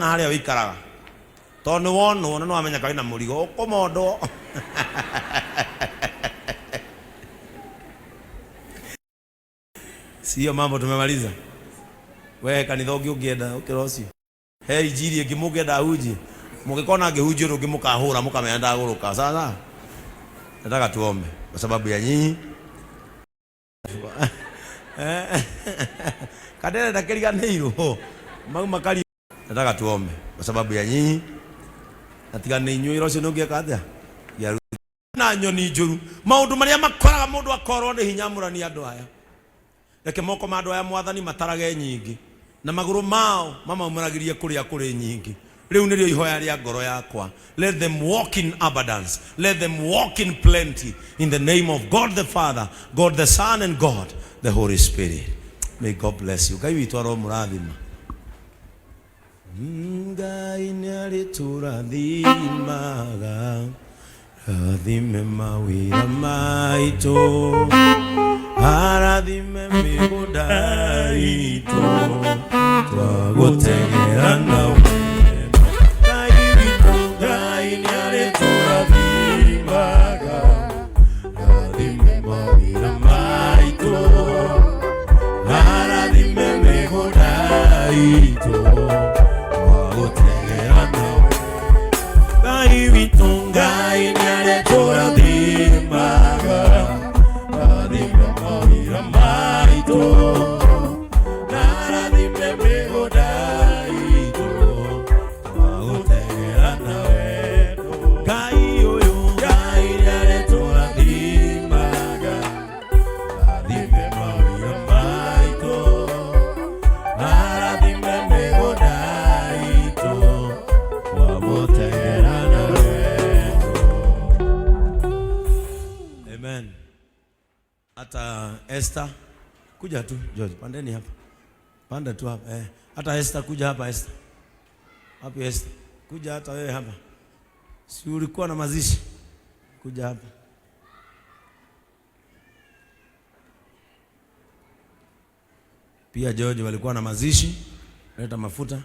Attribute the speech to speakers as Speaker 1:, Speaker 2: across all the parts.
Speaker 1: na harĩa ũikaraga tondũ nĩ wonwo na nĩ wamenyeka wĩna mũrigo ũkũmondwo. Sio mambo tumemaliza. We kanitha ũngĩ ũngĩenda ũkĩra ũcio. He injiri ĩngĩ mũngĩenda hunjie? Mũngĩkona ngĩhunjia ũndũ ũngĩ mũkahũra mũkamenya ndagũrũka. Sasa nataka tuombe kwa sababu ya nyinyi. Kadere ndakĩriganĩirwo mau makari. Nataka tuombe kwa sababu ya nyinyi. Na tiga nĩ inyuĩ ũcio nĩ ũngĩeka atĩa? Na nyoni njũru maũndũ marĩa makoraga mũndũ akorwo nĩ hinya mũrani andũ aya. Reke moko ma andũ aya Mwathani matarage nyingĩ, na magũrũ mao mamaumagĩrie kũrĩa kũrĩ nyingĩ. Rĩu nĩrĩo ihoya rĩa ngoro yakwa. Let them walk in abundance. Let them walk in plenty. In the name of God the Father, God the Son, and God the Holy Spirit. May God bless you. Ngai witũ aromũrathima. Ngai nĩarĩtũrathimaga, rathime mawĩra maitũ, arathime mĩgũnda itũ, twagũtegera na wendo. Ngai witũ, Ngai nĩarĩtũrathimaga, rathime mawĩra maitũ, arathime mĩgũnda itũ, twagũtegera na wendo. Ngai witũ, Ngai nĩarĩtũrathimaga, rathime mawĩra maitũ, arathime mĩgũnda itũ, twagũtegera na wendo. Ngai ũyũ, Ngai nĩarĩtũrathimaga, rathime mawĩra maitũ, arathime mĩgũnda itũ, twamũtegera na wendo. Amen. Hata Esther kuja tu George, pandeni hapa, panda tu hapa eh. Hata Esther kuja hapa Esther, wapi Esther? Kuja hata wewe hapa, si ulikuwa na mazishi? Kuja hapa. Pia George walikuwa na mazishi, leta mafuta.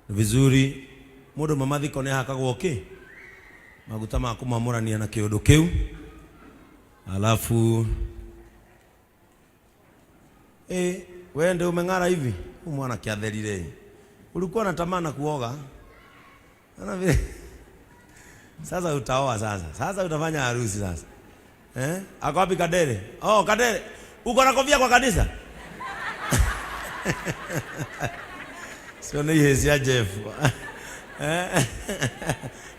Speaker 1: Ni vizuri mundu mamathiko nĩ ahakagwo kĩ maguta ma kũmamũrania na kĩũndũ kĩu. Alafu wewe ndio umeng'ara hivi, huyu mwana kiatherire, ulikuwa unatamani kuoga. Naona vile sasa utaoa sasa, sasa utafanya harusi sasa. Eh? Ako wapi Kadere? Oh, Kadere, uko na kofia kwa kanisa? Sio nĩ ihĩ cia Jeff. Eh?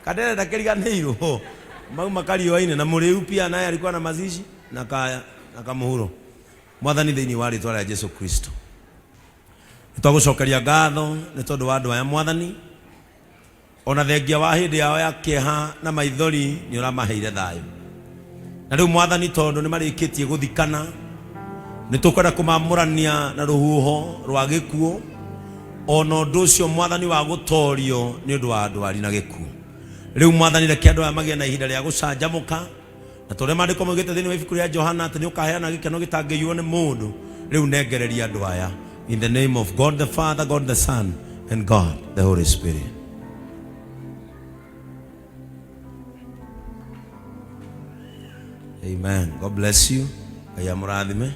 Speaker 1: Kadere ndakĩriganĩirwo mau makariũa-inĩ na mũrĩu pia naye alikuwa na mazishi na ka na kamuhuro. Mwathani thĩinĩ wa rĩtwa rĩa Jesu Kristo, nĩtwagũcokeria ngatho nĩ tondũ wa andũ aya Mwathani, ona thengia wa hĩndĩ yao ya kĩeha na maithori nĩ ũramaheire thayũ. Na rĩu Mwathani, tondũ nĩ marĩkĩtie gũthikana, nĩ tũkwenda kũmamũrania na rũhuho rwa gĩkuũ, ona ũndũ ũcio Mwathani wa gũtorio nĩ ũndũ wa ndwari na gĩkuũ. Rĩu Mwathani, reke andũ aya magĩe na ihinda rĩa gũcanjamũka, na tondũ maandĩko maugĩte thĩinĩ wa ibuku rĩa Johana atĩ nĩ ũkaheana gĩkeno gĩtangĩiywo nĩ mũndũ, rĩu nengereria andũ aya. In the name of God the Father, God the Son, and God the Holy Spirit. Amen. God bless you. Ngai amũrathime.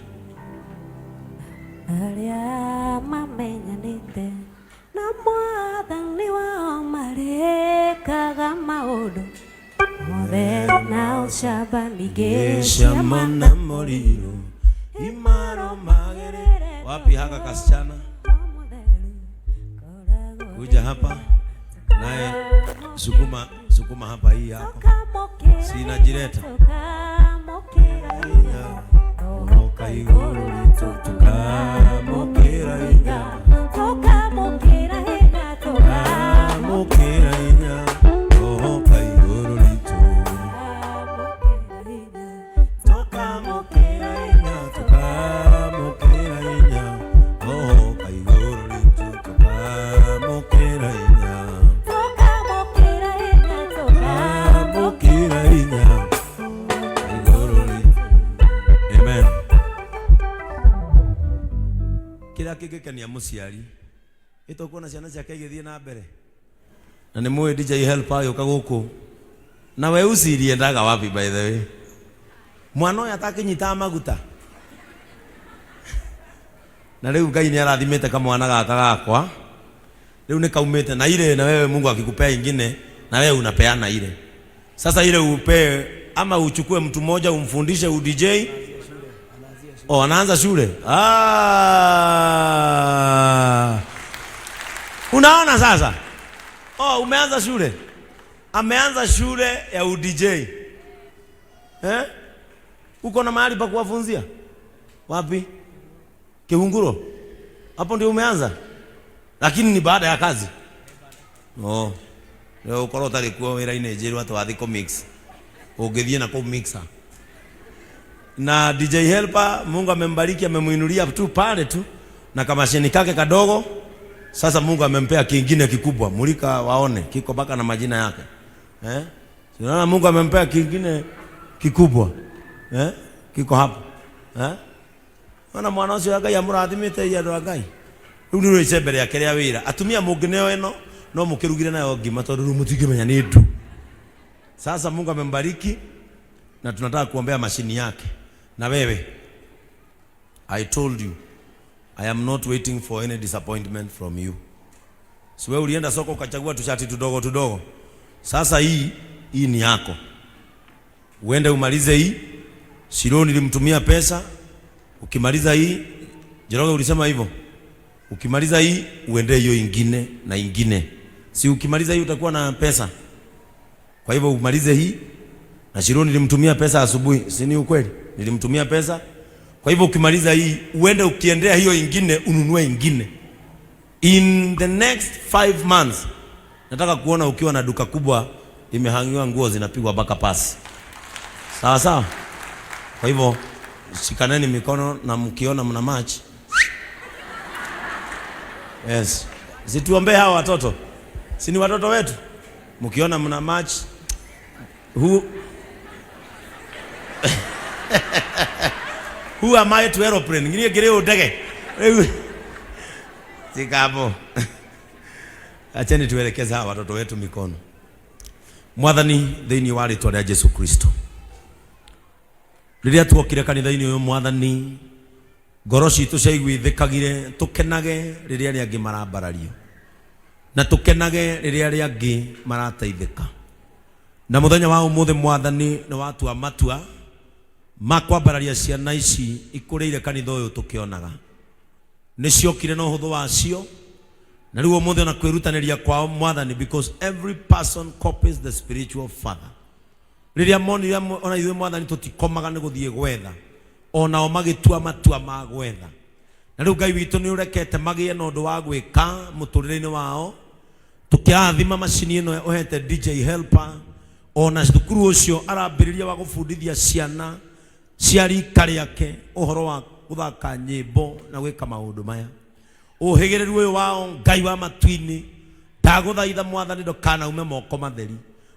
Speaker 2: Arĩa mamenyanĩte na Mwathani wao marĩkaga maũndũ mothe na ũcamba ningĩ
Speaker 1: Ciama na morirũ imaro magere. Wapi haka kasichana? Kuja hapa naye sukuma sukuma hapa hii hapa. Sina jireta. Oka igũrũ ritũ tũkamũkĩra hinya,
Speaker 2: Tũkamũkĩra hinya,
Speaker 1: tũkamũkĩra hinya, oka igũrũ ritũ tũkamũkĩra hinya, tũkamũkĩra hinya, oka igũrũ ritũ tũkamũkĩra hinya,
Speaker 2: Tũkamũkĩra hinya,
Speaker 1: tũkamũkĩra hinya igũrũ ritũ. Amen. Kĩrĩa kĩngĩkenia mũciari ĩtũkuona ciana ciake igĩthiĩ na mbere. Na nĩ mũĩ DJ Helper agĩũka gũkũ na weusi iliendaga wapi by the way? Mwana ũyũ atakĩnyitaga maguta na rĩu Ngai nĩ arathimĩte kamwana gaka gakwa rĩu nĩ kaumĩte na ile, na wewe Mungu akikupea ingine na wewe unapeana ile. Sasa ile upee ama uchukue mtu mmoja umfundishe u DJ. Oh, anaanza shule. Ah. Unaona sasa? Oh, umeanza shule. Ameanza shule ya u DJ. Eh? Uko na mahali pa kuwafunzia? Wapi? Kihunguro. Hapo ndio umeanza? Lakini ni baada ya kazi. Oh. Leo ukorwo ũtarĩ kuo wĩra-inĩ njĩrwo atĩ wathiĩ kũ mix. Ũngĩthiĩ na kũ mixer. Na DJ Helper Mungu amembariki, amemuinulia tu pale tu na kamashini kake kadogo. Sasa Mungu amempea kingine kikubwa, mulika waone kiko mpaka na majina yake. Eh? Si unaona Mungu amempea kingine kikubwa. Eh? Kiko hapo. Eh? Ona mwana ũcio Ngai amũrathimĩte ia andũ a Ngai. Rĩu nĩ icembe rĩake rĩa wĩra. Atumia mũngĩneo ĩno no mũkĩrugire nayo ngima tondũ rĩu mũtingĩmenya nĩ ndu. Sasa Mungu amembariki na tunataka kuombea mashini yake. Na wewe, I told you I am not waiting for any disappointment from you. Si wewe ulienda soko ukachagua tushati tudogo tudogo. Sasa hii ni yako. Uende umalize hii. Shiro nilimtumia pesa. Ukimaliza hii, Njoroge ulisema hivyo. Ukimaliza hii uende hiyo ingine na ingine. Si ukimaliza hii utakuwa na pesa. Kwa hivyo umalize hii. Na Shiro nilimtumia pesa asubuhi, si ni ukweli? Nilimtumia pesa. Kwa hivyo ukimaliza hii uende ukiendea hiyo ingine ununue ingine. In the next 5 months nataka kuona ukiwa na duka kubwa imehangiwa nguo zinapigwa mpaka pasi. Sawa sawa. Kwa hivyo shikaneni mikono na mkiona mna match. Yes. Situombee hawa watoto. Si ni watoto wetu? Mkiona mna match who am I to aeroplane? Ngirie ngiri ndege. Rĩu tikabo. Acheni tuelekeze hawa watoto wetu mikono. Mwathani, thĩinĩ wa rĩtwa rĩa Jesu Kristo, rĩrĩa tuokire kanitha-inĩ ũyũ, Mwathani, ngoro citũ ciaiguithĩkagire tũkenage rĩrĩa arĩa angĩ marambarario na tũkenage rĩrĩa arĩa angĩ marateithĩka. Na mũthenya wa ũmũthĩ, Mwathani, nĩ watua matua ma kwambararia ciana ici ikũrĩire kanitha ũyũ tũkĩonaga nĩ ciokire na ũhũthũ wacio na rĩu ũmũthĩ ona kwĩrutanĩria kwao, Mwathani, because every person copies the spiritual father. Rĩrĩa monire ona ithuĩ, Mwathani, tũtikomaga nĩ gũthiĩ gwetha, onao magĩtua matua ma gwetha. Na rĩu Ngai witũ nĩ ũrekete magĩe na ũndũ wa gwĩka mũtũrĩre-inĩ wao. Tũkĩrathima macini ĩno ũhete DJ Helper, ona thukuru ũcio arambĩrĩria wa gũbundithia ciana cia rika rĩake ũhoro wa gũthaka nyĩmbo na gwĩka maũndũ maya. Ũhĩgĩrĩru ũyũ wao, Ngai wa matu-inĩ, ndagũthaitha, Mwathani, ndũkanaume moko matheri.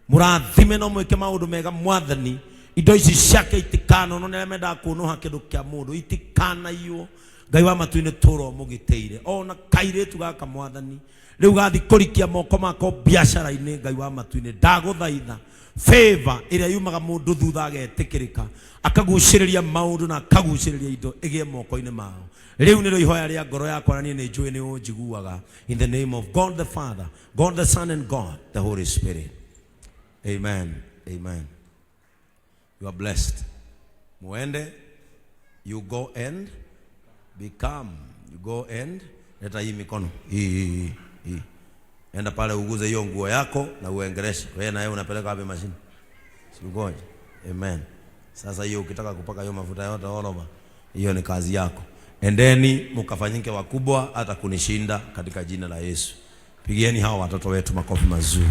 Speaker 1: Mũrathime no mwĩke maũndũ mega. Mwathani, indo ici ciake itikanonwo nĩ arĩa mendaga kũnũha kĩndũ kĩa mũndũ, itikanaiywo. Ngai wa matu-inĩ, tũro mũgitĩire ona kairĩtu gaka, Mwathani, rĩu gathi kũrikia moko mako biacara-inĩ. Ngai wa matu-inĩ, ndagũthaitha, favor ĩrĩa yumaga mũndũ thutha agetĩkĩrĩka, akagucĩrĩria maũndũ na akagucĩrĩria indo ĩgĩe moko-inĩ mao. Rĩu nĩrĩo ihoya rĩa ngoro yakwa na niĩ nĩ njũĩ nĩ ũnjiguaga. In the name of God the Father, God the Son and God the Holy Spirit, amen, amen. You are blessed. Muende, you go and become, you go and leta hii mikono hii hii hii hii. Enda pale uguze hiyo nguo yako na uengereshe. Wewe na wewe unapeleka wapi mashini? Si ugoje? Amen. Sasa hiyo ukitaka kupaka hiyo mafuta yote all over, hiyo ni kazi yako. Endeni mkafanyike wakubwa hata kunishinda katika jina la Yesu. Pigieni hawa watoto wetu makofi mazuri.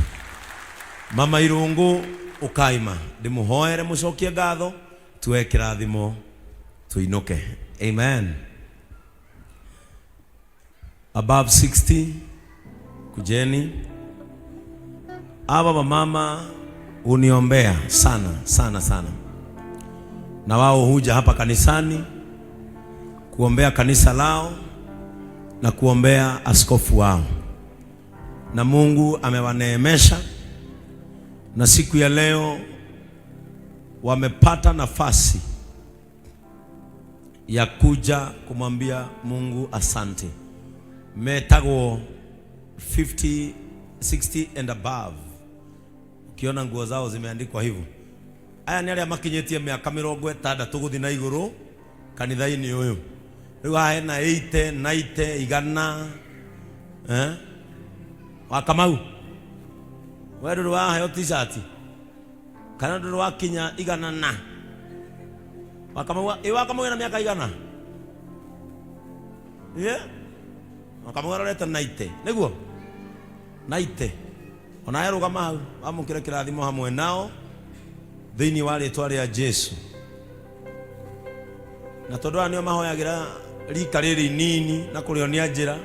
Speaker 1: Mama Irungu ukaima ndimuhoere mucokie ngatho tuwe kirathimo tuinuke. Amen. Above 60, kujeni. Hawa wamama huniombea sana sana sana, na wao huja hapa kanisani kuombea kanisa lao na kuombea askofu wao. Na Mungu amewaneemesha, na siku ya leo wamepata nafasi ya kuja kumwambia Mungu asante. Metagwo 50, 60 and above. Ukiona nguo zao zimeandikwa hivyo. Aya nĩ arĩa makinyĩtie mĩaka 60 gũthiĩ na igũrũ kanitha-inĩ ũyũ. Rĩu haha hena 80, 90, igana, eh? Wa Kamau, we ndũrĩ waheo t-shirt kana ndũrĩ wakinya igana na wa Kamau, ĩ wa Kamau ena mĩaka igana? Yeah? Wa Kamau arorete 90 nĩguo 90. Onawe rũgama hau wamũkĩre kĩrathimo hamwe nao thĩinĩ wa rĩtwa rĩa Jesu. Na tondũ aya nĩo mahoyagĩra rika rĩrĩ inini na kũrĩonia njĩra,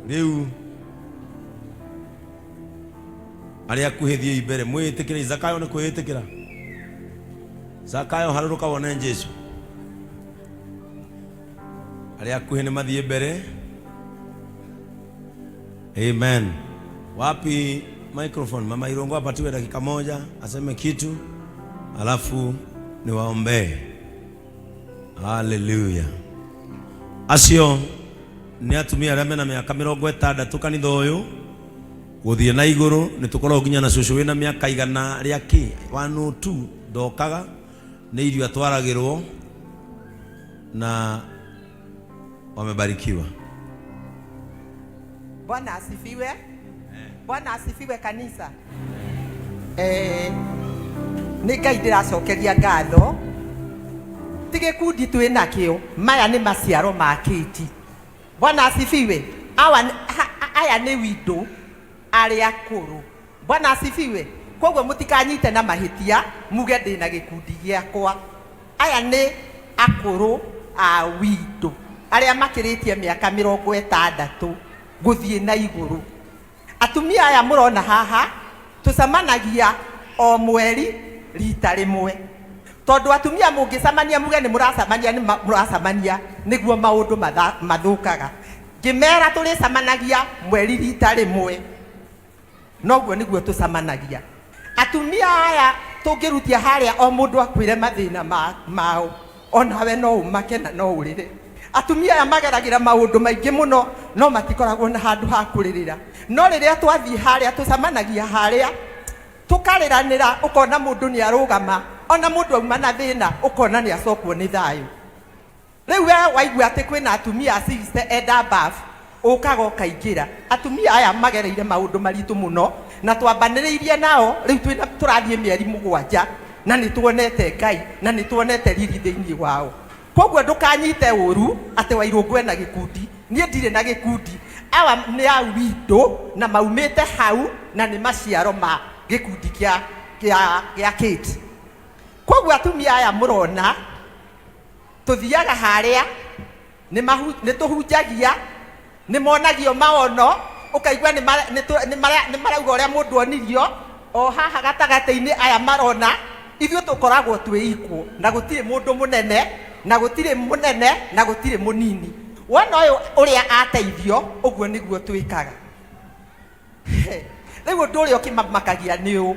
Speaker 1: rĩu arĩa akuhĩ thiĩi mbere mwĩĩtĩkĩre. Zakayo nĩ kwĩĩtĩkĩra. Zakayo, harũrũka wone Jesu. Arĩa akuhĩ nĩ mathiĩ mbere. Amen. Wapi microphone? Mama Irongo apatiwe dakika moja aseme kitu, alafu niwaombee. Haleluya. Acio nĩ atumia arĩa mena mĩaka 60 kanitha ũyũ gũthiĩ na igũrũ. Nĩ tũkoragwo nginya na cũcũ wĩna mĩaka igana rĩa kĩ 102, ndokaga, nĩ irio atwaragĩrwo, na wamebarikiwa.
Speaker 3: Bwana asifiwe. Bwana asifiwe kanisa. Eh, nĩ Ngai ndĩracokeria ngatho, ti gĩkundi twĩ nakĩo, maya nĩ maciaro ma kĩti. Bwana asifiwe. Awa, aya nĩ windo arĩa akũrũ. Bwana asifiwe. Koguo mũtikanyite na mahĩtia muge ndĩna gĩkundi gĩakwa. Aya nĩ akũrũ a windo arĩa makĩrĩtie mĩaka 60 gũthiĩ na igũrũ. Atumia aya mũrona haha tũcemanagia o mweri rita rĩmwe, tondũ atumia mũngĩcemania muge nĩ mũracemania, nĩ mũracemania nĩguo maũndũ mathũkaga. Ngĩmera tũrĩcemanagia mweri rita rĩmwe, noguo nĩguo tũcemanagia. Atumia aya tũngĩrutia harĩa o mũndũ akwĩre mathĩna mao, onawe no ũmake na no ũrĩre. Atumia aya mageragĩra maũndũ maingĩ mũno, no matikoragwo na handũ ha kũrĩrĩra. No rĩrĩa twathiĩ harĩa, tũcemanagia harĩa tũkarĩranĩra, ũkona mũndũ nĩ arũgama, ona mũndũ auma na thĩna ũkona nĩ acokwo nĩ thayũ. Rĩu we waigua atĩ kwĩna atumia a 60 and above, ũkaga ũkaingĩra. Atumia aya magereire maũndũ maritũ mũno, na twambanĩrĩirie nao rĩu twĩna tũrathiĩ mĩeri 7, na nĩ tuonete Ngai na nĩ tuonete riri thĩinĩ wao. Koguo ndũkanyite ũru atĩ Wairũngũ ena gĩkundi. Niĩ ndirĩ na gĩkundi. Awa nĩ a witũ na maumĩte hau, na nĩ maciaro ma gĩkundi kĩa Kate. Koguo atumia aya mũrona tũthiaga harĩa, nĩ tũhunjagia, nĩ monagio maono, ũkaigua nĩ marauga ũrĩa mũndũ onirio. O haha gatagatĩ-inĩ aya marona ithuĩ tũkoragwo twĩ equal, na gũtirĩ mũndũ mũnene, na gũtirĩ mũnene, na gũtirĩ mũnini. Wona ũyũ ũrĩa ateithio, ũguo nĩguo twĩkaga. Rĩu ũndũ ũrĩa ũkĩmamakagia nĩ ũũ,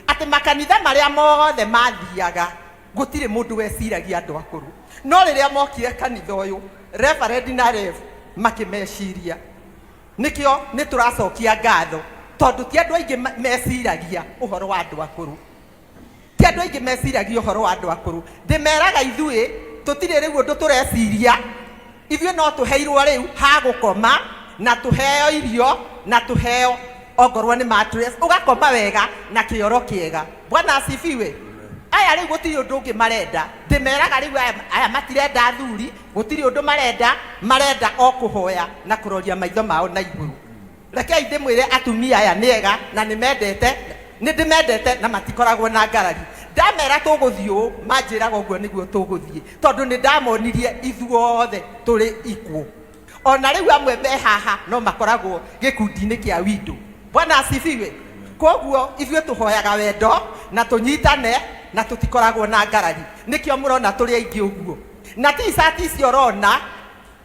Speaker 3: atĩ makanitha marĩa mothe mathiaga gũtirĩ mũndũ weciragia andũ akũrũ. No rĩrĩa mokire kanitha ũyũ, Reverend na Rev makĩmeciria. Nĩkĩo nĩ tũracokia ngatho, tondũ ti andũ aingĩ meciragia ũhoro wa andũ akũrũ. Ti andũ aingĩ meciragia ũhoro wa andũ akũrũ. Ndĩmeraga ithuĩ tũtirĩ rĩu ũndũ tũreciria, ithuĩ no tũheirwo rĩu ha gũkoma, na tũheo irio, na tũheo ongorwo nĩ mattress, ũgakoma wega na kĩoro kĩega. Bwana asifiwe. Aya rĩu gũtirĩ ũndũ ũngĩ marenda. Ndĩmeraga rĩu aya matirenda athuri, gũtirĩ ũndũ marenda, marenda o kũhoya na kũroria maitho mao na igũrũ. Rekei ndĩmwĩre atumia aya nĩ ega na nĩ mendete, nĩ ndĩmendete na matikoragwo na ngarari. Ndamera tũgũthiĩ ũũ, manjĩraga ũguo nĩguo tũgũthiĩ, tondũ nĩ ndamonirie ithuothe tũrĩ equal. Ona rĩu amwe me haha no makoragwo gĩkundi-inĩ kĩa window. Bwana asifiwe. Koguo ithuĩ tũhoyaga wendo na tũnyitane na tũtikoragwo na ngarari. Nĩkĩo mũrona tũrĩ aingĩ ũguo. Na t-shirt icio ũrona,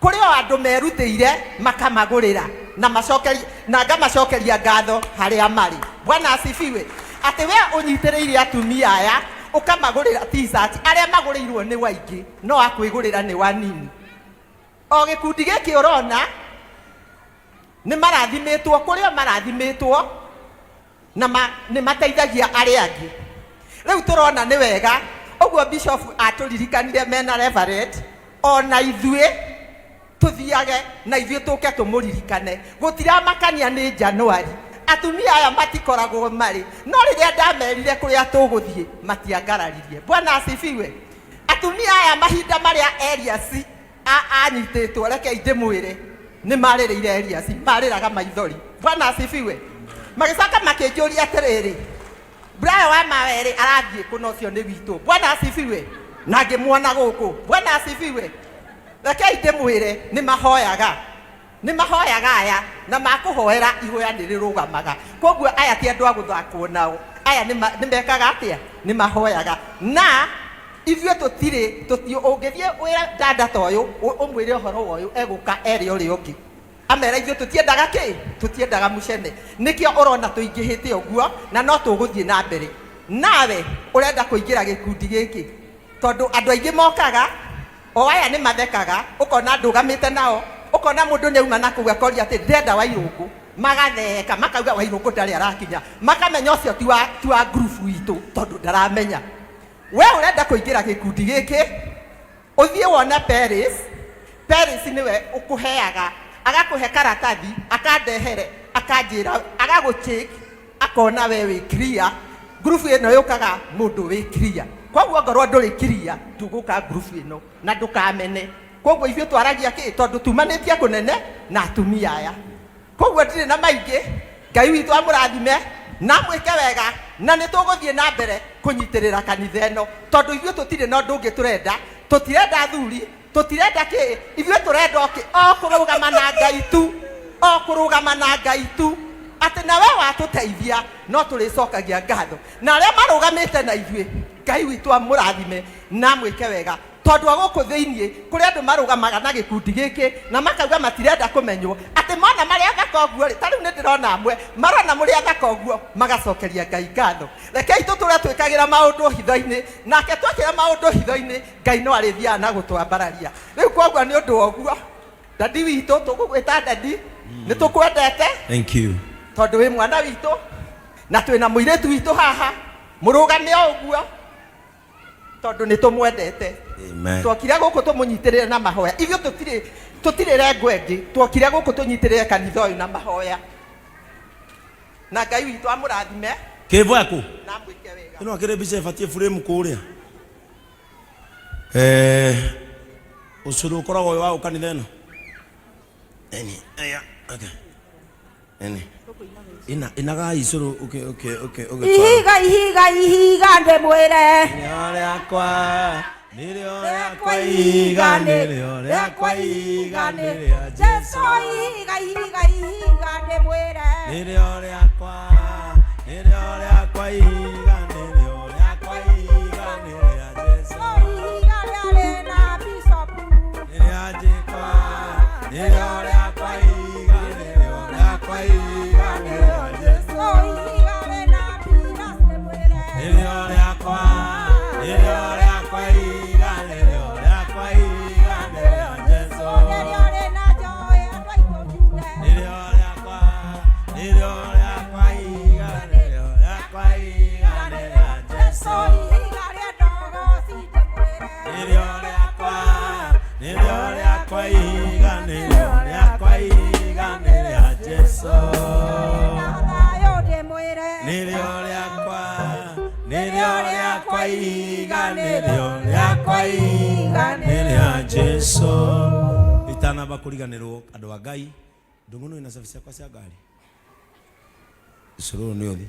Speaker 3: kũrĩ o andũ merutĩire makamagũrĩra. Na macokeria na ngamacokeria ngatho harĩa marĩ. Bwana asifiwe. Atĩ we ũnyitĩrĩire atumia aya ũkamagũrĩra t-shirt, arĩa magũrĩirwo nĩ waingĩ no akwĩgũrĩra nĩ wanini. O gĩkundi gĩkĩ ũrona nĩ marathimĩtwo kũrĩa marathimĩtwo na nĩ mateithagia arĩa angĩ. Rĩu tũrona nĩ wega ũguo bishop atũririkanire mena reverend, ona ithuĩ tuthiage na ithuĩ tũke tũmũririkane. Gũtiramakania nĩ Januari, atumia aya matikoragwo marĩ, no rĩrĩa ndamerire kũrĩa tũgũthiĩ matiangararirie. Bwana asifiwe. Atumia aya mahinda marĩa Elias anyitĩtwo, rekei ndĩmwĩre, nĩ marĩrĩire Elias, marĩraga maithori. Bwana asifiwe. Magĩcoka makĩnjũria atĩrĩrĩ, Brian wa Mawerĩ arathiĩ kũ? Na ũcio nĩ witũ. Bwana asifiwe. Na ngĩmuona gũkũ. Bwana asifiwe. Rekei ndĩmwĩre, nĩ mahoyaga, nĩ mahoyaga aya, na makũhoera ihoya nĩ rĩrũgamaga. Koguo aya ti andũ a gũthakwo nao, aya nĩ mekaga atĩa? Nĩ mahoyaga. Na ithuĩ tũtirĩ tũti ũngĩthiĩ wĩra dada ta ũyũ ũmwĩre ũhoro wa ũyũ, egũka ere ũrĩa ũngĩ, amera ithuĩ tũtiendaga kĩ, tũtiendaga mũcene. Nĩkĩo ũrona tũingĩhĩte ũguo, na no tũgũthiĩ na mbere. Nawe ũrenda kũingĩra gĩkundi gĩkĩ, tondũ andũ aingĩ mokaga o aya nĩ mathekaga, ũkona ndũgamĩte nao, ũkona mũndũ nĩ auma na kũu akoria atĩ ndĩrenda Wairũngũ, magatheka makauga Wairũngũ ndarĩ arakinya, makamenya ũcio ti wa group witũ tondũ ndaramenya. We ũrenda kũingĩra gĩkundi gĩkĩ, ũthiĩ wone Paris. Paris nĩwe ũkũheaga, agakũhe karatathi, akandehere, akanjĩra, agagũcheck, akona we wĩ clear. Ngurubu ĩno yũkaga mũndũ wĩ clear, koguo ngorwo ndũrĩ clear ndũgũka ngurubu ĩno na ndũkamene. Koguo ithuĩ twaragia kĩ, tondũ tumanĩtie kũnene na atumia aya. Koguo ndirĩ na maingĩ. Ngai witũ amũrathime na amwĩke wega, na nĩ tũgũthiĩ na mbere kũnyitĩrĩra kanitha ĩno, tondũ ithuĩ tũtirĩ na ũndũ ũngĩ tũrenda. Tũtirenda athuri, tũtirenda kĩ, ithuĩ tũrenda o kĩ? O kũrũgama na Ngai tu, o kũrũgama na Ngai tu, atĩ nawe watũteithia no tũrĩcokagia ngatho. Na arĩa marũgamĩte na ithuĩ, Ngai witũ amũrathime na amwĩke wega, tondũ a gũkũ thĩiniĩ kũrĩ andũ marũgamaga na gĩkundi gĩkĩ na makauga matirenda kũmenywo, atĩ mona marĩ athaka ũguo rĩ, ta rĩu nĩ ndĩrona amwe marona mũrĩ athaka ũguo magacokeria Ngai ngatho. Rekei tũtũre twĩkagĩra maũndũ hitho-inĩ, nake twekĩra maũndũ hitho-inĩ, Ngai no arĩthiaga na gũtwambararia. Rĩu koguo nĩ ũndũ wa ũguo, dadi witũ, tũgũgwĩta dadi, nĩ tũkwendete.
Speaker 1: Thank you.
Speaker 3: Tondũ wĩ mwana witũ, na twĩna mũirĩtu witũ haha, mũrũgame o ũguo tondũ nĩ tũmwendete.
Speaker 1: Amen.
Speaker 3: Twokire gũkũ tũmũnyitĩrĩre na mahoya. Ithuĩ tũtirĩ rengo ĩngĩ, twokire gũkũ tũnyitĩrĩre kanitha ũyũ na mahoya, na Ngai witũ amũrathime
Speaker 1: Kĩvoya kũ?
Speaker 3: na amwĩke wega.
Speaker 1: Ĩno akĩrĩ mbica ĩbatiĩ frame kũrĩa. Ũcũrũ ũkoragwo wĩ wa gũ kanitha ĩno? Eni, aya, okay. Eni. Ina inagai icũrũ ũkĩ ũkĩ ũkĩ ũgĩtwara.
Speaker 2: Ihiga, ihiga, ihiga ndĩmwĩre.
Speaker 1: Nĩrĩo rĩakwa, nĩrĩo rĩakwa ihiga, nĩrĩo rĩakwa ihiga, nĩrĩo
Speaker 2: Jesu.
Speaker 1: Jesu.
Speaker 2: Ihiga, ihiga, ihiga ndĩmwĩre.
Speaker 1: Nĩrĩo rĩakwa, nĩrĩo rĩakwa ihiga, nĩrĩo rĩakwa ihiga, nĩrĩa Jesu.
Speaker 2: Ihiga rĩarĩ na bishopu.
Speaker 1: Nĩrĩa njĩkwa, nĩrĩo rĩakwa ihiga, nĩrĩo rĩakwa ihiga, nĩrĩo Jesu.
Speaker 2: Ihiga rĩna Pilas ndĩmwĩre.
Speaker 1: Nĩrĩo rĩakwa, nĩrĩo rĩakwa ihiga, nĩrĩo rĩakwa ihiga, nĩrĩo Jesu.
Speaker 2: Nĩrĩo rĩna Joy andũ aitũ njuge.
Speaker 1: Nĩrĩo rĩakwa, nĩrĩo rĩakwa ihiga, nĩrĩo rĩakwa ihiga, nĩrĩa Jesu.
Speaker 2: Ihiga rĩa ndogo cindĩmwĩre.
Speaker 1: Nĩrĩo rĩakwa, nĩrĩo rĩakwa ihiga, nĩrĩo rĩakwa ihiga, nĩrĩa Jesu.
Speaker 2: Na thayũ ndĩmwĩre.
Speaker 1: Nĩrĩo rĩakwa, nĩrĩo rĩakwa ihiga, nĩrĩo rĩakwa ihiga, nĩrĩa Jesu. Itanamba kũriganĩrwo, andũ a Ngai, ndũng'ũnũ ĩna cabi ciakwa cia ngari. Ũcũrũ ũyũ nĩ ũthi.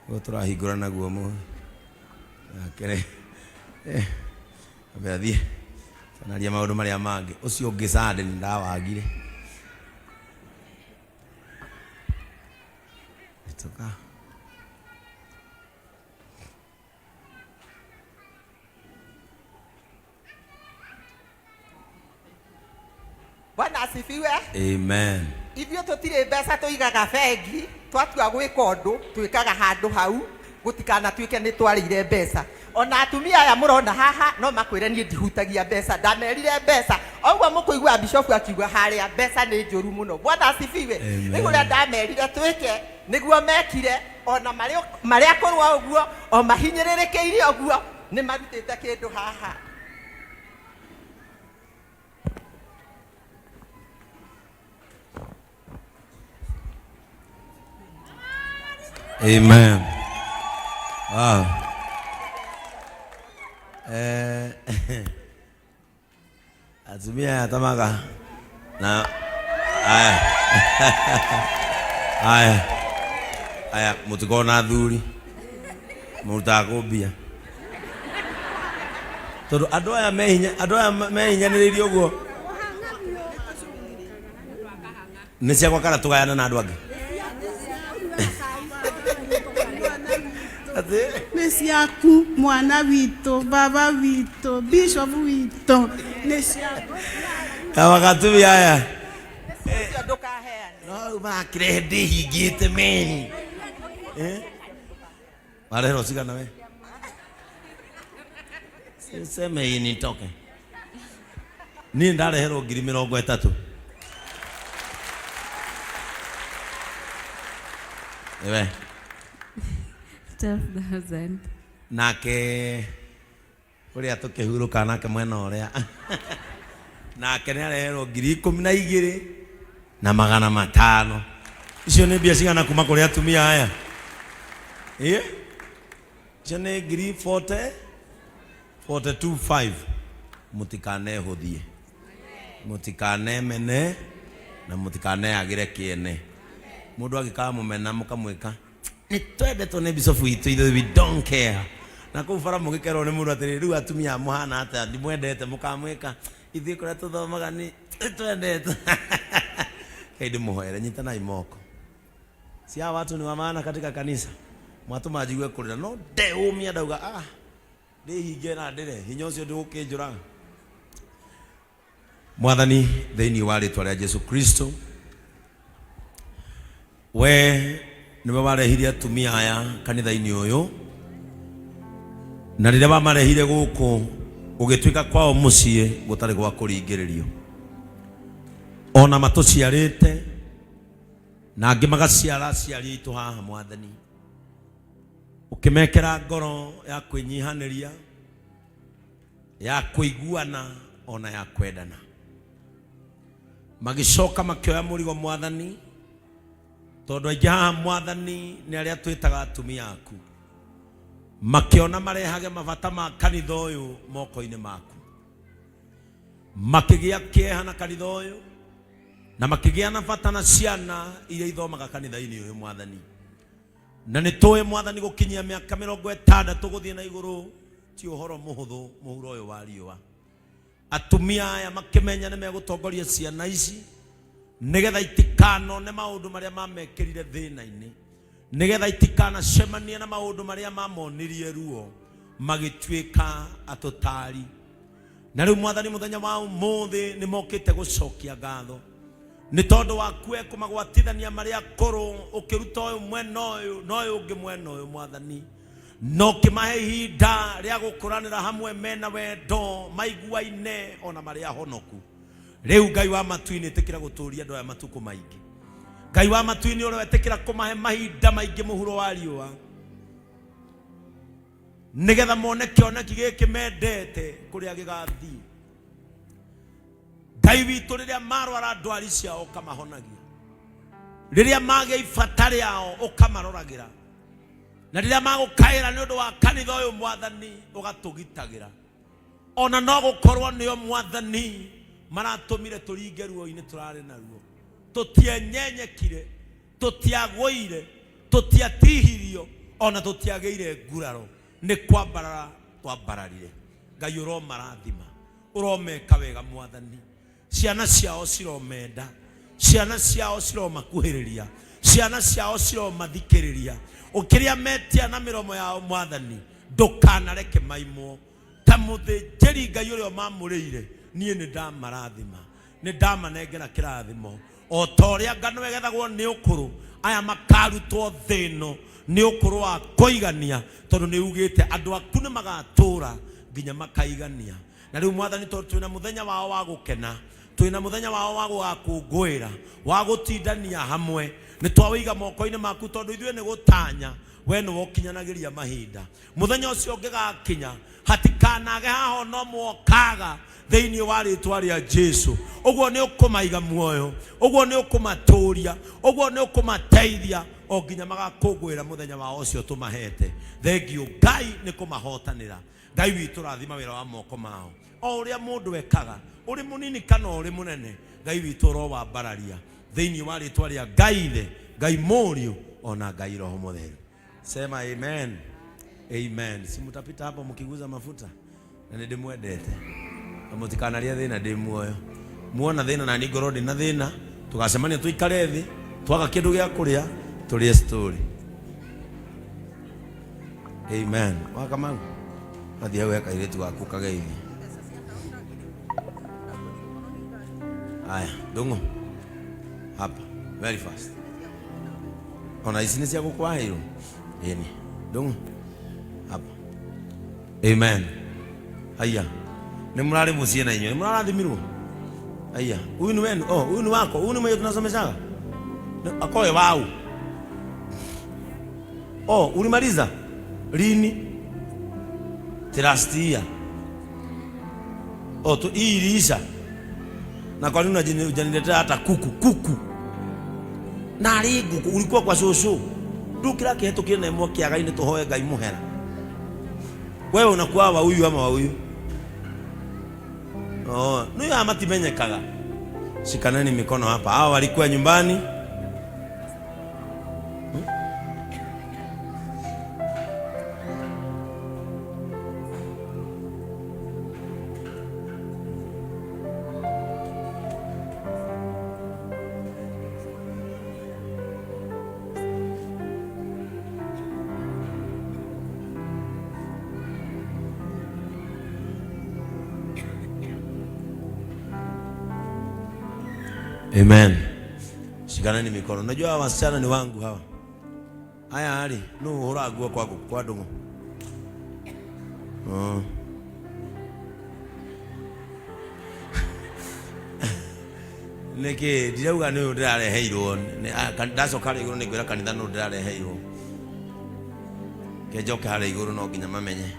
Speaker 1: Ũyũ tũrahingũra naguo mũ nakere ambe athiĩ tanaria maũndũ marĩa mangĩ. Ũcio ũngĩ sande nĩ ndawagire. Itoka.
Speaker 3: Bwana asifiwe.
Speaker 1: Amen.
Speaker 3: Ithuĩ tũtirĩ mbeca tũigaga bengi, twatua gwĩka ũndũ twĩkaga handũ hau gũtikanatuĩke nĩ twarĩire mbeca. Ona atumia aya mũrona haha no makwĩre niĩ ndihutagia mbeca, ndamerire mbeca. Oguo mũkũigua bishofu akiuga harĩa mbeca nĩ njũru mũno. Bwana asifiwe.
Speaker 1: Amen.
Speaker 3: Rĩu ũrĩa ndamerire twĩke nĩguo mekire, ona marĩ akũrũ o ũguo, o mahinyĩrĩrĩkĩire ũguo, nĩ marutĩte kĩndũ haha.
Speaker 1: Amen. Wow. Eh, atumia aya tamaga na aya aya aya mutikona athuri murutaga kũ mbia tondũ andũ aya mehinya andũ aya mehinyanĩrĩirie ũguo nĩ ciakwa kana tũgayana na andũ angĩ atĩ
Speaker 4: Nĩ ciaku mwana witũ, baba witũ, bishop witũ, nĩ ciaku.
Speaker 1: Wakatumia aya
Speaker 3: Ũcio ndũkaheane.
Speaker 1: No rĩu marakĩrehe ndĩhingĩte meni. Wareherwo cigana we? Seme hii nitoke. Niĩ ndareherwo 30,000. Ewe.
Speaker 5: 12,000.
Speaker 1: Nake ũrĩa tũkĩhurũka nake mwena ũrĩa nake nĩ areherwo 12,500. Icio nĩ mbia cigana kuma kũrĩ atumia aya? Ĩ? Icio nĩ ngiri 40 42,500. Mũtikanehũthie, mũtikanemene na mũtikaneyagĩre kĩene. Mũndũ angĩkamũmena mũkamwĩka nĩ twendetwo nĩ bicobu witũ ithuĩ we don't care. Na kũu bara mũgĩkerwo nĩ mũndũ atĩrĩrĩ, rĩu atumia mũhana atĩa ndimwendete, mũkamwĩka ithuĩ kũrĩa tũthomaga nĩ twendete. Ngai ndĩmũhoere, nyitanai moko. Si hawa watu ni wa maana katika kanisa. Mwatũma njigue kũrĩra no ndeũmia ndauga ah ndĩhinge na ndĩre hinya ũcio ndũgũkĩnjũraga. Mwathani, thĩinĩ wa rĩtwa rĩa Jesu Kristo, we nĩwe warehire atumia aya kanitha-inĩ ũyũ, na rĩrĩa wamarehire gũkũ gũgĩtuĩka kwao mũciĩ gũtarĩ gwa kũringĩrĩrio, ona matũciarĩte na angĩ magaciara aciari aitũ haha. Mwathani, ũkĩmekĩra ngoro ya kwĩnyihanĩria, ya kũiguana ona ya kwendana, magĩcoka makĩoya mũrigo. Mwathani, tondũ aingĩ haha, Mwathani, nĩ arĩa twĩtaga atumia aku, makĩona marehage mabata ma kanitha ũyũ moko-inĩ maku, makĩgĩa kĩeha na kanitha ũyũ na makĩgĩa na bata na ciana iria ithomaga kanitha-inĩ ũyũ. Mwathani, na nĩ tũĩ, Mwathani, gũkinyia mĩaka 60 gũthiĩ na igũrũ ti ũhoro mũhũthũ mũhuro ũyũ wa riũa. Atumia aya makĩmenya nĩ megũtongoria ciana ici nĩgetha itikanone maũndũ marĩa mamekĩrire thĩna-inĩ, nĩgetha itikanacemanie na maũndũ marĩa mamonirie ruo, magĩtuĩka atũtari. Na rĩu, Mwathani, mũthenya wa ũmũthĩ nĩ mokĩte gũcokia ngatho nĩ tondũ waku we kũmagwatithania marĩa akũrũ, ũkĩruta ũyũ mwena ũyũ na ũyũ ũngĩ mwena ũyũ, Mwathani, na ũkĩmahe ihinda rĩa gũkũranĩra hamwe mena wendo, maiguaine ona marĩ ahonoku. Rĩu, Ngai wa matu-inĩ, ĩtĩkĩra gũtũria andũ aya matukũ maingĩ. Ngai wa matu-inĩ, ũrĩa wetĩkĩra kũmahe mahinda maingĩ mũhuro wa riũa nĩgetha mone kĩoneki gĩkĩ mendete kũrĩa gĩgathiĩ. Ngai witũ, rĩrĩa marwara ndwari ciao ũkamahonagia, rĩrĩa magĩa ibata rĩao ũkamaroragĩra, na rĩrĩa magũkaĩra nĩ ũndũ wa kanitha ũyũ, Mwathani, ũgatũgitagĩra. Ona no gũkorwo nĩo, Mwathani, maratũmire tũringe ruo-inĩ tũrarĩ naruo, tũtienyenyekire, tũtiagũire, tũtiatihirio, ona tũtiagĩire nguraro, nĩ kwambarara twambararire. Ngai, ũromarathima, ũromeka wega. Mwathani, ciana ciao ciromenda, ciana ciao ciromakuhĩrĩria, ciana ciao ciromathikĩrĩria ũkĩrĩa metia na mĩromo yao. Mwathani, ndũkanareke maimwo. Ta mũthĩnjĩri Ngai ũrĩa ũmamũrĩire, niĩ nĩ ndamarathima. Nĩ ndamanengera kĩrathimo. O ta ũrĩa ngano ĩgethagwo nĩ ũkũrũ, aya makarutwo thĩ ĩno nĩ ũkũrũ wa kũigania, tondũ nĩ ugĩte andũ aku nĩ magatũra nginya makaigania. Na rĩu Mwathani, tondũ twĩna mũthenya wao wa gũkena, twĩna mũthenya wao wa gũgakũngũĩra, wa gũtindania hamwe, nĩ twawĩiga moko-inĩ maku, tondũ ithuĩ nĩ gũtanya, we nĩwe ũkinyanagĩria mahinda. Mũthenya ũcio ũngĩgakinya, hatikanage haha ona ũmwe ũkaga thĩinĩ wa rĩtwa rĩa Jesu. Ũguo nĩ ũkũmaiga muoyo, ũguo nĩ ũkũmatũria, ũguo nĩ ũkũmateithia o nginya magakũngũĩra mũthenya wao ũcio tũmahete. Thengiũ Ngai nĩ kũmahotanĩra. Ngai witũ, rathima wĩra wa moko mao, o ũrĩa mũndũ ekaga, ũrĩ mũnini kana ũrĩ mũnene. Ngai witũ, ũrowambararia thĩinĩ wa rĩtwa rĩa Ngai Ithe, Ngai Mũriũ, ona Ngai Roho Mũtheru. Sema amen. Amen. Si mutapita hapo mkiguza mafuta na nĩ ndĩmwendete na mũtikanaria thĩna ndĩ muoyo. Muona thĩna na niĩ ngorwo ndĩ na thĩna, tũgacemania tũikare thĩ, twaga kĩndũ gĩa kũrĩa, tũrĩe story. Amen. Wakamau athiĩ hau he kairĩtu gaku kageithie. Aya, Ndung'u hapa very fast. Ona ici nĩ cia gũkwaheirwo. Ĩni, Ndung'u hapa. Amen. Haya, nĩ mũrarĩ mũciĩ na inyuĩ, nĩ mũrarathimirwo. Haya, huyu ni wenu. Oh, huyu ni wako. Huyu ni mwenye tunasomeshaga. Akoe wau. Oh, ulimaliza lini? Last year. Oh, tu hii iliisha. Na kwa nini hujaniletea hata kuku? Kuku. Na rĩ ngũkũ ulikuwa kwa shosho. Ndukira kĩhetũkire na ĩmwe kĩaga-inĩ tũhoe Ngai mũhera. Wewe unakuwa wa huyu ama wa huyu? Oh, ndio ama matimenyekaga. Shikaneni mikono hapa. Hawa walikuwa nyumbani. Amen. Shikaneni mikono. Najua hawa wasichana ni wangu hawa. Aya ari, no uhura nguo kwa kwa ndungu. Oh. Nĩkĩ ndirauga nĩ ũyũ ndĩrareheirwo, ndacoka harĩa igũrũ nĩngwĩra kanitha nũ ndĩrareheirwo. Ke njoke harĩa igũrũ no nginya mamenye.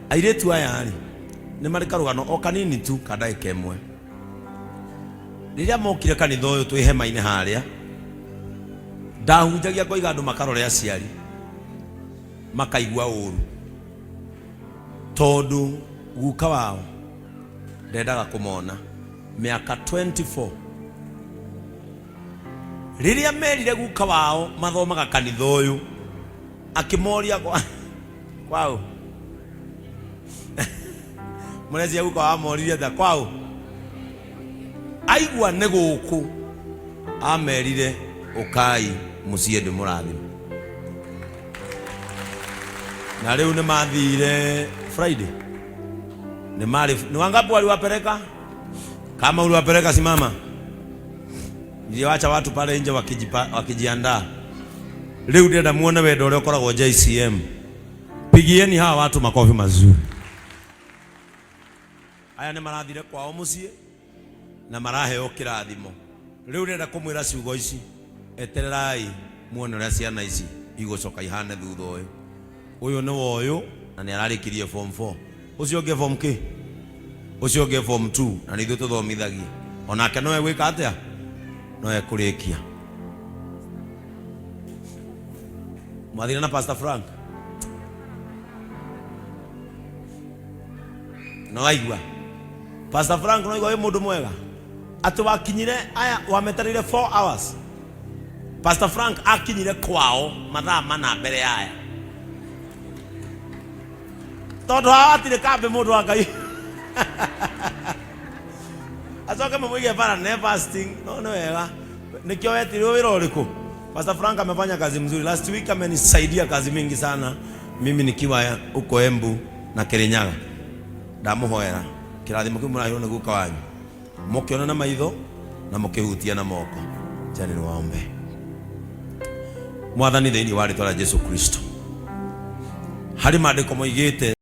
Speaker 1: Airĩtu aya rĩ, nĩ marĩ karũgano o kanini tu ka ndagĩka ĩmwe. Rĩrĩa mokire kanitha ũyũ twĩ hema-inĩ harĩa, ndahunjagia ngoiga andũ makarore aciari makaigua ũru tondũ guka wao ndendaga kũmona mĩaka 24. Rĩrĩa merire guka wao mathomaga kanitha ũyũ, akĩmoria kwao mũrecia guka wao amoririe atĩa kwao aigua nĩ gũkũ, amerire ũkai mũciĩ ndĩmũrathime. Na rĩu nĩ mathire Friday, nĩ marĩ ni wangapi waliwapeleka? Kama uliwapeleka simama. Niliwacha watu pale nje wakijiandaa. Rĩu ndĩrenda muone wendo ũrĩa ũkoragwo JCM. Pigieni hawa watu makofi mazuri. Aya nĩ marathire kwao mũciĩ na maraheo kĩrathimo. Rĩu ndĩrenda kũmwĩra ciugo ici, etererai muone ũrĩa ciana ici igũcoka ihane thutha ũyũ. Ũyũ nĩ wa ũyũ na nĩ ararĩkirie form 4. Ũcio ũngĩ form kĩ? Ũcio ũngĩ form 2 na nĩ ithuĩ tũthomithagia. Onake no egwĩka atĩa? No ekũrĩkia. Mwathire na Pastor Frank? No aigua. Pastor Frank no aigua wĩ mũndũ mwega. Atĩ wakinyire aya wametereire 4 hours. Pastor Frank akinyire kwao mathaa mana mbere ya aya. Tondũ haha hatirĩ kambĩ mũndũ wa Ngai. Acoke mamũige bara ne fasting. No nĩ wega. Nĩkĩo wetirwo wĩra ũrĩkũ? Pastor Frank amefanya kazi mzuri. Last week amenisaidia kazi mingi sana. Mimi nikiwa huko Embu na Kirinyaga. Ndamũhoera kĩrathimo kĩu mũraheirwo nĩ guka wanyu. Mũkĩona na maitho na mũkĩhutia na moko. Jani niwaombe. Mwathani, thĩinĩ wa rĩtwa rĩa Jesu Kristo, harĩ maandĩko moigĩte.